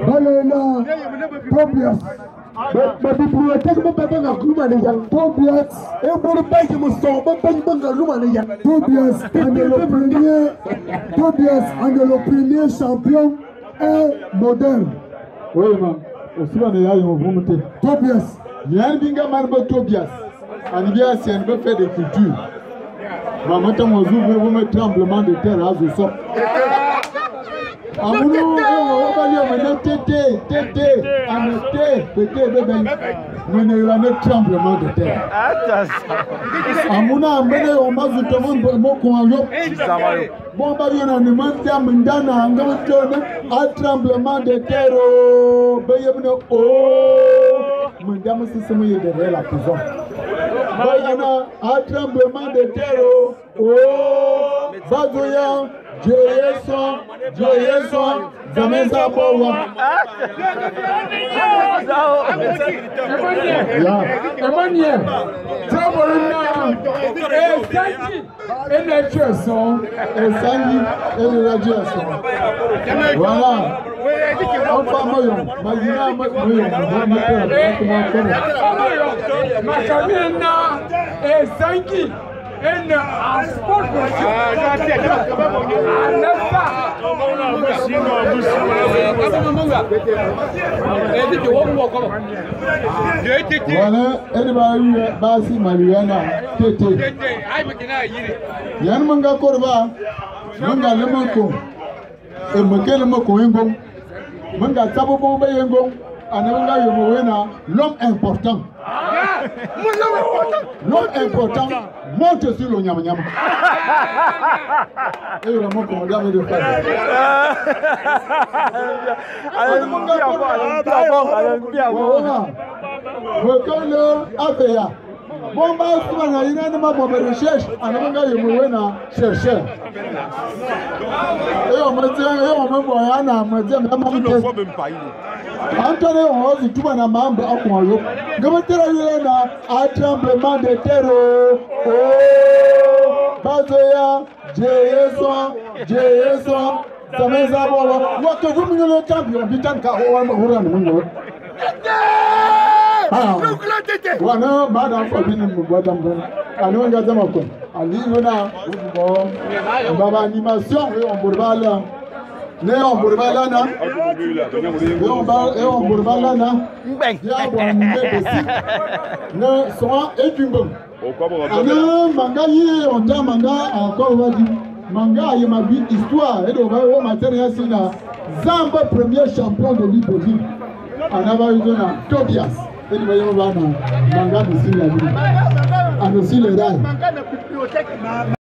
Balena Tobias. Ba bibliothèque ba ba nga luma ne yang. Tobias. E bor ba ki mo so ba ba nga luma ne yang. Tobias est le premier. Tobias est le premier champion et moderne. Oui, ma. Aussi on est là, on va monter. Tobias. Yann Binga Marbo Tobias. Anibia c'est un fait de culture. Maman on ouvre un tremblement de terre à Zosso. Amunu on va dire mais tété tété anoté pété bébé. Mais il y a un tremblement de terre. Amuna ambene on va zutomo mo konyo. Bon ba yona ne man mndana ngamtone a tremblement de terre oh beyemne oh mndama sisimo ye derrière la prison. Bayana a tremblement de terre oh bazoya Jeyeson Jeyeson Zameza bowa. Emmanuel, voilà. Enfin, voilà, elle basi Mariana Tete. Yan manga korba, manga lemako, e mekele mako engong, manga tsabobo be engong, ananga yomowena, l'homme important. L'homme important monte sur le nyam nyam. Et le mot qu'on a de faire. Bon, bah, il y a une recherche, on a chercheur. Et on me dit, on me voit, on me dit, Anthony, on dit, tout le monde a un tremblement de terre. Oh, Bazoya, Jeyeson, Jeyeson, ça me dit, what que vous me le champion, bitan ka o Ah, wana madam Fabine Mbadam ano nga zama ko ali lona bon baba animation et on borbala ne on borbala na et on borbala na ya bon ne besi ne soin et du bon ana manga yi on ta manga encore va dire manga yi ma bi histoire et do ba o matériel sina Zamba premier champion de l'Ibovi anaba yona Tobias. Et nous voyons là, manga nous suit la vie.